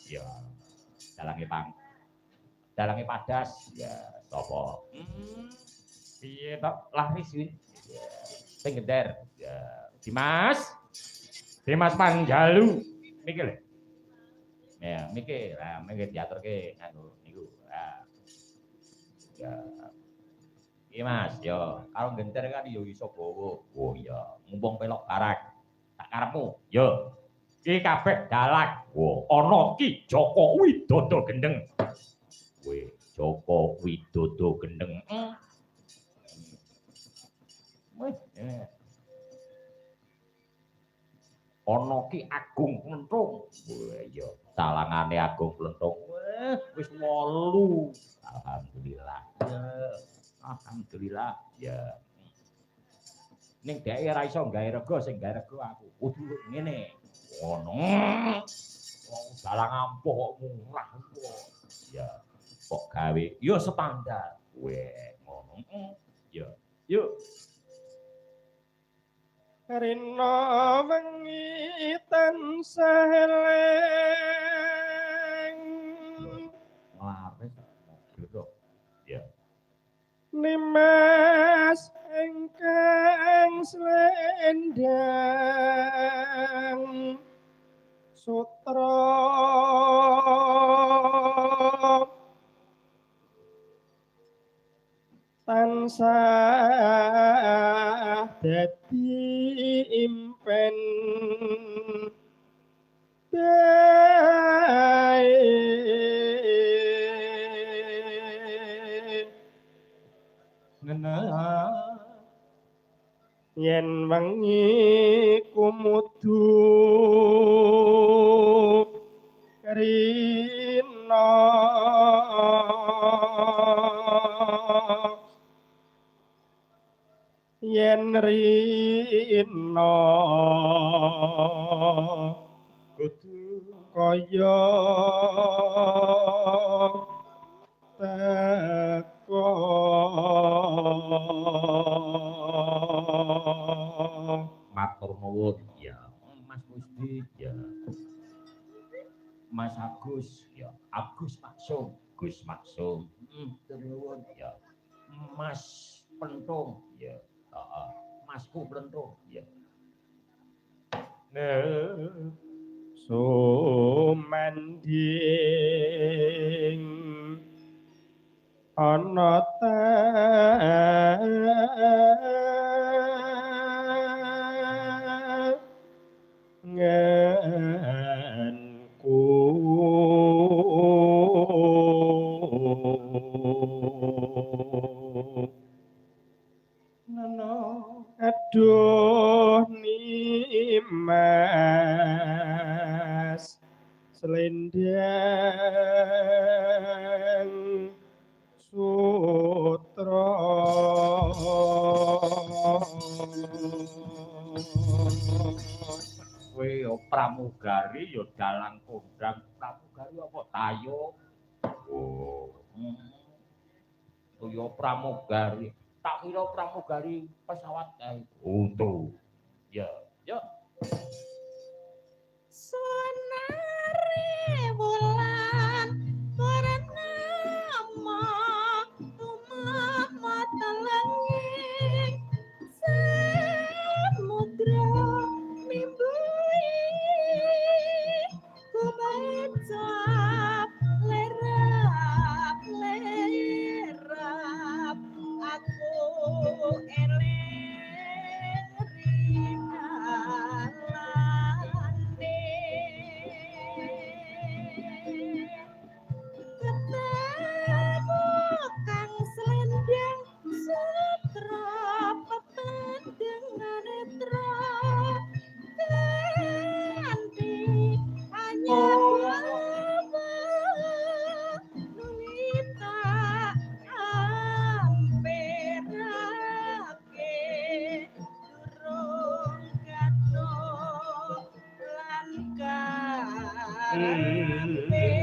Ya. Dalange pang. Dalange padas. Ya, sapa? Piye to? Laris kuwi. Ya. Sing gender. Ya. Dimas. Dimas Panjalu. Niki lho. Ya, niki, lah mengke diaturke nganggo niku. Ah. Ya. Iya Mas, yo, karo genter kan yo iso bawa. Oh iya, mumpung pelok barang. Tak karepmu. Yo. Iki kabeh dalang. Oh, ana Ki Joko Widodo Gendeng. Kowe Joko Widodo Gendeng. Wih, Ana Ki Agung Plentung. Wah iya, calangane Agung Plentung. Wah, wis 8. Alhamdulillah. Ya. Alhamdulillah. Ya. Ning dheke ora iso gawe rega, sing gawe rega aku. Kudu ngene. Ngono. Wong dalang ampuh kok murah kok. Ya. Kok gawe ya standar. Weh, ngono. Ya. Yuk. Rina wengi tansah eling. Nglaris duduk. Ya. Nimas ingkang slendang sutra tansah dadi impen bae. Ngena yen wengi kumudu rina yen rina kudu kaya teko. Matur nuwun ya Mas Musdi ya. Mas Agus ya, Agus Maksum, Gus Maksum. Matur nuwun ya. Mas Pentung ya. Heeh. Masku Plentung ya. Sumanding ana tanganku Nono aduh nimas selendang sutra. Kowe yo pramugari yo dalang kondang. Pramugari apa tayo? Oh. Yo pramugari. Tak kira pramugari pesawat kae. Untu. Ya, ya. Sonare wulan purnama tumama telenging samudra mimbui kumecap lerap lerap aku eling rikalane ketemu kang selendang sutra petendengan netra kanthi anyar nuli tak amperake durung gathuk lan karepe.